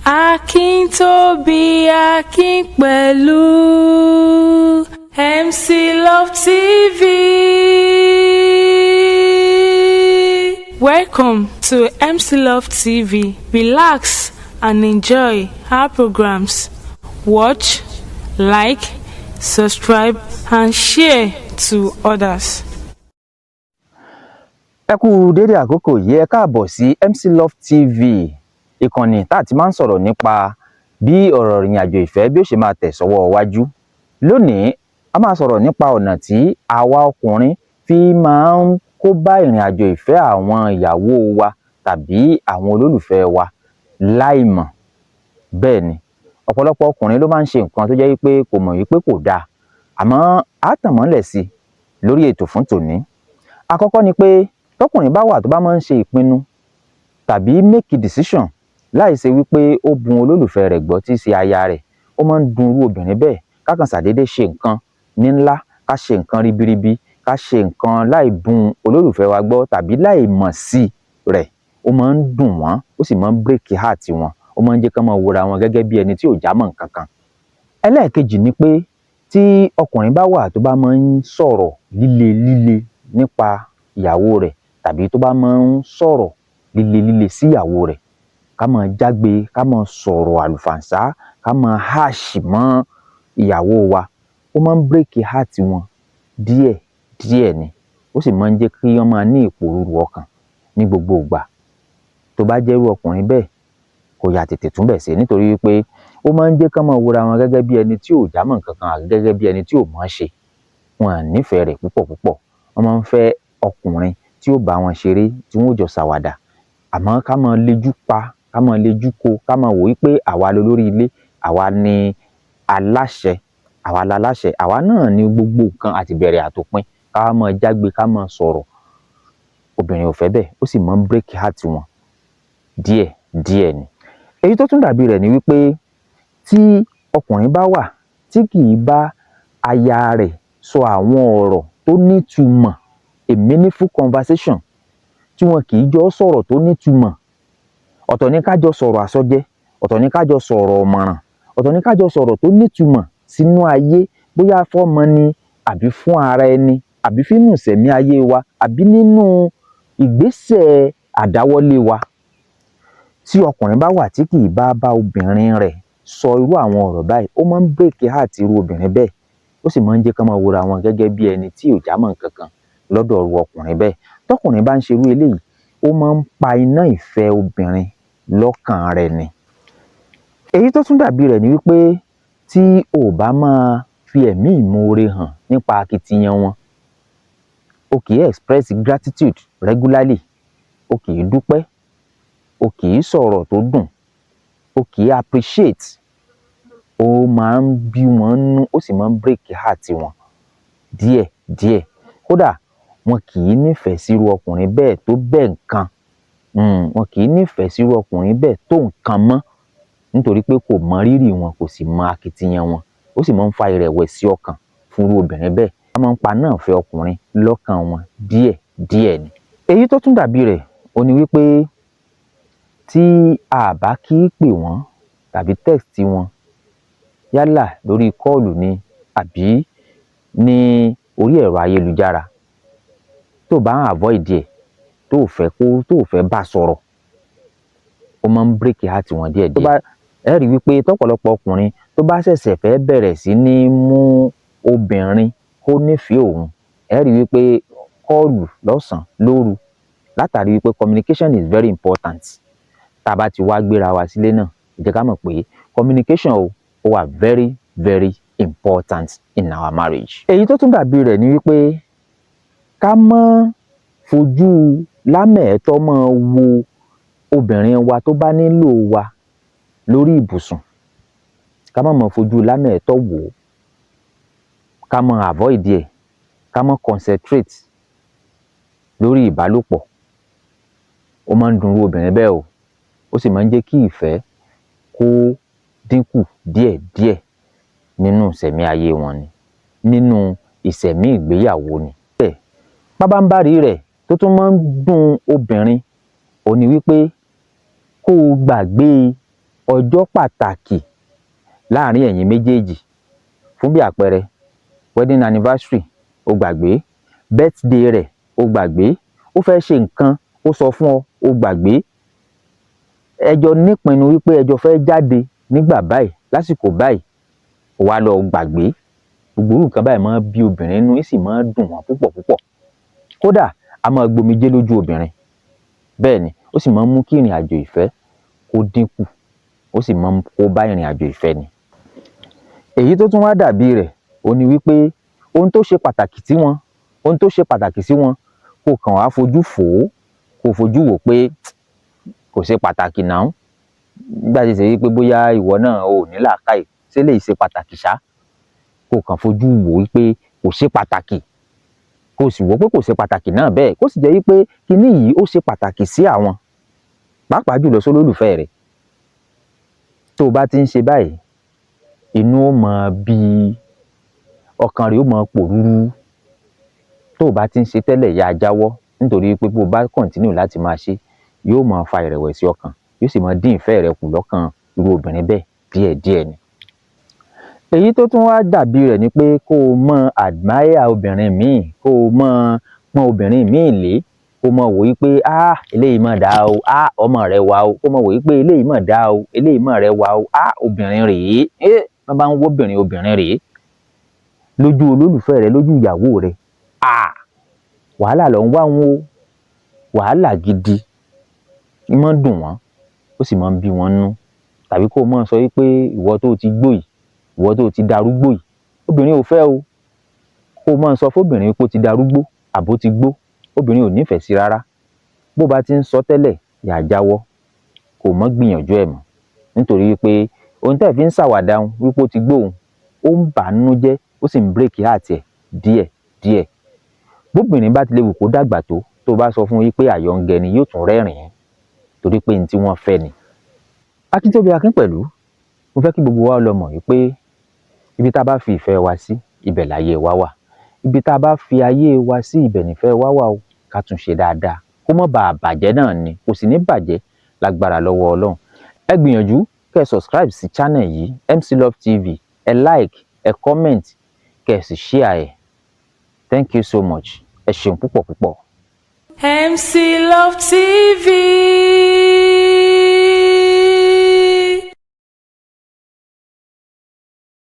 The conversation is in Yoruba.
Akíntóbi Akínpẹ̀lú, MC Love TV. Welcome to MC Love TV. Relax and enjoy our programs. Watch, like, subscribe, and share to others. Ẹ kú dédé àkókò yìí. Ẹ káàbọ̀ sí MC Love TV, ìkànnì tá a ti máa ń sọ̀rọ̀ nípa bí ọ̀rọ̀ ìrìn àjò ìfẹ́ bí ó ṣe máa tẹ̀ sọ́wọ́ iwájú. Lónìí, a máa sọ̀rọ̀ nípa ọ̀nà tí àwa ọkùnrin fi máa ń kó bá ìrìn àjò ìfẹ́ àwọn ìyàwó wa tàbí àwọn olólùfẹ́ wa láìmọ̀. Bẹ́ẹ̀ ni, ọ̀pọ̀lọpọ̀ ọkùnrin ló máa ń ṣe nǹkan tó jẹ́ wípé kò mọ̀ wípé kò dáa, àmọ́ á tàn mọ́lẹ̀ sí i lórí ètò fún tòní. Àkọ́kọ́ ni pé tọkùnrin bá wà tó bá máa ń ṣe ìpinnu tàbí make a decision láì ṣe wípé ó bun olólùfẹ́ rẹ̀ gbọ́, tí í ṣe aya rẹ̀, ó máa ń dun irú obìnrin bẹ́ẹ̀. Ká kàn ṣàdédé ṣe nǹkan ní ńlá, ká ṣe nǹkan ribiribi, ká ṣe nǹkan láì bun olólùfẹ́ wa gbọ́ tàbí láì mọ̀ sí rẹ̀, ó máa ń dùn wọ́n, ó sì máa ń break heart wọn. Ó máa ń jẹ́ kán máa wora wọn gẹ́gẹ́ bí ẹni tí ò jámọ́ nǹkan kan. Ẹlẹ́ẹ̀kejì ni pé tí ọkùnrin bá wà tó bá máa ń sọ̀rọ̀ líle líle nípa ìyàwó rẹ̀ tàbí tó bá máa ń sọ̀rọ̀ líle líle sí ìyàwó rẹ̀, ká máa jágbe, ká máa sọ̀rọ̀ àlùfàǹsá, ká máa harsh mọ́ ìyàwó wa, ó máa ń break heart wọn díẹ̀ díẹ̀ ni. Ó sì máa ń jẹ́ kí wọ́n máa ní ìpòrúru ọkàn ní gbogbo ìgbà. Tó bá jẹ́ irú ọkùnrin bẹ́ẹ̀, kó yá tètè túnbẹ̀ ṣe, nítorí wípé ó máa ń jẹ́ kán máa wora wọn gẹ́gẹ́ bí ẹni tí ò jámọ́ nǹkan kan àbí gẹ́gẹ́ bí ẹni tí ò mọ̀ ọ́n ṣe. Wọn à nífẹ̀ẹ́ rẹ̀ púpọ̀ púpọ̀. Wọ́n máa ń fẹ́ ọkùnrin tí ó bá wọn ṣeré, tí wọ́n ó jọ ṣàwàdà. Àmọ́ ká máa lejú pa, ká máa lejú ko, ká máa wò wípé àwa lolórí ilé, àwa ni aláṣẹ, àwa laláṣẹ, àwa náà ni gbogbo nǹkan àti bẹ̀rẹ̀ àtòpin, ká wá máa jágbe, ká máa sọ̀rọ̀, obìnrin ò fẹ́ bẹ́ẹ̀. Ó sì máa ń break heart wọn díẹ̀ díẹ̀ ni. Èyí tó tún dàbí rẹ̀ ni wípé tí ọkùnrin bá wà tí kì í bá aya rẹ̀ sọ àwọn ọ̀rọ̀ tó nítumọ̀, a meaningful conversation, tí wọn kì í jọ sọ̀rọ̀ tó nítumọ̀. Ọ̀tọ̀ ní ká jọ sọ̀rọ̀ àsọjẹ, ọ̀tọ̀ ní ká jọ sọ̀rọ̀ ọ̀mọ̀ràn, ọ̀tọ̀ ní ká jọ sọ̀rọ̀ tó nítumọ̀ sínú ayé, bóyá fọ́mọ ni àbí fún ara ẹni àbí fínú ìsẹ̀mí ayé wa àbí nínú ìgbésẹ̀ àdáwọ́lé wa. Tí ọkùnrin bá wà tí kì í bá bá obìnrin rẹ̀ sọ irú àwọn ọ̀rọ̀ báyìí, ó máa ń break heart irú obìnrin bẹ́ẹ̀. Ó sì máa ń jẹ́ kán máa wora wọn gẹ́gẹ́ bí ẹni tí ò jámọ́ nǹkan kan lọ́dọ̀ irú ọkùnrin bẹ́ẹ̀. Tọkùnrin bá ń ṣerú eléyìí, ó máa ń pa iná ìfẹ́ obìnrin lọ́kàn rẹ̀ ni. Èyí tó tún dàbí rẹ̀ ni wípé tí o ò bá máa fi ẹ̀mí ìmoore hàn nípa akitiyan wọn, o kì í express gratitude regularly, o kì í dúpẹ́, o kì í sọ̀rọ̀ tó dùn, o kì í appreciate, ó máa ń bí wọn nú, ó sì máa ń break heart wọn díẹ̀ díẹ̀. Kódà, wọn kì í nífẹ̀ẹ́ sírú ọkùnrin bẹ́ẹ̀ tó bẹ́ẹ̀ nǹkan. Wọn kì í nífẹ̀ẹ́ sírú ọkùnrin bẹ́ẹ̀ tó nǹkan mọ́, nítorí pé kò mọ rírì wọn, kò sì mọ akitiyan wọn. Ó sì máa ń fa ìrẹ̀wẹ̀sì ọkàn fún irú obìnrin bẹ́ẹ̀. Wọ́n máa ń pa náà fẹ́ ọkùnrin lọ́kàn wọn díẹ̀ díẹ̀ ni. Èyí tó tún dàbí rẹ̀ òhun ni wípé tí a bá kí pè wọ́n tàbí text wọn, yálà lórí call ni àbí ní orí ẹ̀rọ ayélujára, tó bá ń avoid ẹ̀, tó ò fẹ́ kó tó ò fẹ́ bá sọ̀rọ̀, ó máa ń break heart wọn díẹ̀ díẹ̀. Tó bá ẹ rí wípé tọ́pọ̀lọpọ̀ ọkùnrin tó bá ṣẹ̀ṣẹ̀ fẹ́ bẹ̀rẹ̀ sí ní mú obìnrin kó nífẹ̀ẹ́ òun, ẹ rí wípé call lọ́sàn-án lóru, látàrí wípé communication is very important. Tá a bá ti wá gbéra wa sílé náà, ẹ jẹ́ ká mọ̀ pé communication o, ó wà very very important in our marriage. Èyí tó tún dàbí rẹ̀ ni wípé ká má fojú lámẹ̀ẹ́tọ́ máa wo obìnrin wa tó bá nílò wa lórí ibùsùn. Ká má máa fojú lámẹ̀ẹ́tọ́ wò ó, ká máa avoid ẹ̀, ká má concentrate lórí ìbálòpọ̀, ó máa ń dun irú obìnrin bẹ́ẹ̀ o. Ó sì máa ń jẹ́ kí ìfẹ́ kó dínkù díẹ̀díẹ̀ nínú ìsẹ̀mí ayé wọn ni, nínú ìsẹ̀mí ìgbéyàwó ni. Pábánbárì rẹ̀ tó tún máa ń dùn obìnrin òhun ni wípé kó o gbàgbé Ọjọ́ pàtàkì láàrin ẹ̀yin méjèèjì, fún bí àpẹẹrẹ wedding anniversary, ó gbàgbé, birthday rẹ̀, ó gbàgbé, ó fẹ́ ṣe nǹkan, ó sọ fún ọ, ó gbàgbé, ẹ jọ nípinnu wípé ẹ jọ fẹ́ jáde nígbà báyìí, lásìkò báyìí, ó wá lọ gbàgbé. Gbogbo irú nǹkan báyìí máa ń bí obìnrin nínú, ó sì máa ń dùn wọ́n púpọ̀ púpọ̀. Kódà, a máa gbomijé lójú obìnrin. Bẹ́ẹ̀ ni ó sì máa ń mú kí ìrìn àjò ìfẹ́ kó dínkù, ó sì máa ń kó bá ìrìn àjò ìfẹ́ ni. Èyí tó tún wá dàbí rẹ̀ òun ni wípé ohun tó ṣe pàtàkì tí wọn, ohun tó ṣe pàtàkì sí wọn, kó kàn wá fojú fò ó, kó fojú wò pé kò ṣe pàtàkì náà, nígbà tí ṣe wípé bóyá ìwọ náà ò ní làákàyè, ṣé lè ṣe pàtàkì ṣá? Kó kàn fojú wò wípé kò ṣe pàtàkì, kó sì wò pé kò ṣe pàtàkì náà bẹ́ẹ̀, kó sì jẹ́ wípé kinní yìí ó ṣe pàtàkì sí àwọn, pàápàá jùlọ sólólùfẹ́ rẹ̀. Tó o bá ti ń ṣe báyìí, inú ó mọ bí ọkàn rẹ̀ ó mọ pòrúurú. Tó o bá ti ń ṣe tẹ́lẹ̀, yáa jáwọ́, nítorí pé bó o bá continue láti máa ṣe, yóò máa fa ìrẹ̀wẹ̀sì ọkàn, yóò sì máa dín ìfẹ́ rẹ kù lọ́kàn irú obìnrin bẹ́ẹ̀ díẹ̀díẹ̀ ni. Èyí tó tún wá dàbí rẹ̀ ni pé kó o mọ admire obìnrin míì, kó o mọ pọ́n obìnrin míì lé, kó o mọ wò wípé, "Ah, eléyìí mà dáa o. Ah, ọmọ rẹ wà o." Kó o mọ wò wípé, "Eléyìí mà dáa o, eléyìí mà rẹwà o. Ah, obìnrin rèé ẹ, wọ́n bá ń wó obìnrin, obìnrin rèé," lójú olólùfẹ́ rẹ, lójú ìyàwó rẹ. Ah, wàhálà ló ń wá wọn o, wàhálà gidi. Ń máa ń dùn wọ́n, ó sì máa ń bí wọn nú. Tàbí kó o máa sọ wípé, "Ìwọ tó o ti gbó yìí, ìwọ tó o ti darúgbó yìí," obìnrin ò fẹ́ o. Kó o máa sọ fóbìnrin pé ó ti darúgbó àbó ti gbó, obìnrin ò nífẹ̀ẹ́ sí rárá. Bó bá ti ń sọ tẹ́lẹ̀, yà jáwọ́, kó o mọ́ gbìyànjú ẹ̀ mọ́, nítorí wípé ohun tẹ́ ẹ̀ fi ń ṣàwàdà òun wípé ó ti gbó òun, ó ń bà á nínú jẹ́, ó sì ń break heart ẹ̀ díẹ̀ díẹ̀. Bóbìnrin bá ti lè wù kó dàgbà tó, tó bá sọ fún wípé àyọ̀ǹgẹ̀ ni, yóò tún rẹ́rìn-ín, torí pé ní tí wọ́n fẹ́ ni. Akíntóbi Akínpẹ̀lú, mo fẹ́ kí gbogbo wa lọ mọ̀ wípé ibi tá a bá fi ìfẹ́ wa sí, ibẹ̀ láyé wa wà. Ibi tá a bá fi ayé wa sí, ibẹ̀ nífẹ̀ẹ́ wa wà o. Ká tún ṣe dáadáa, kó má bàa bàjẹ́ náà ni. Kò sì ní bàjẹ́ lágbára lọ́wọ́ Ọlọ́run. Ẹ gbìyànjú kẹ́ ẹ subscribe sí channel yìí, MC Love TV. Ẹ like, ẹ comment, kẹ́ ẹ sì share ẹ. Thank you so much. Ẹ ṣeun púpọ̀ púpọ̀. MC Love TV.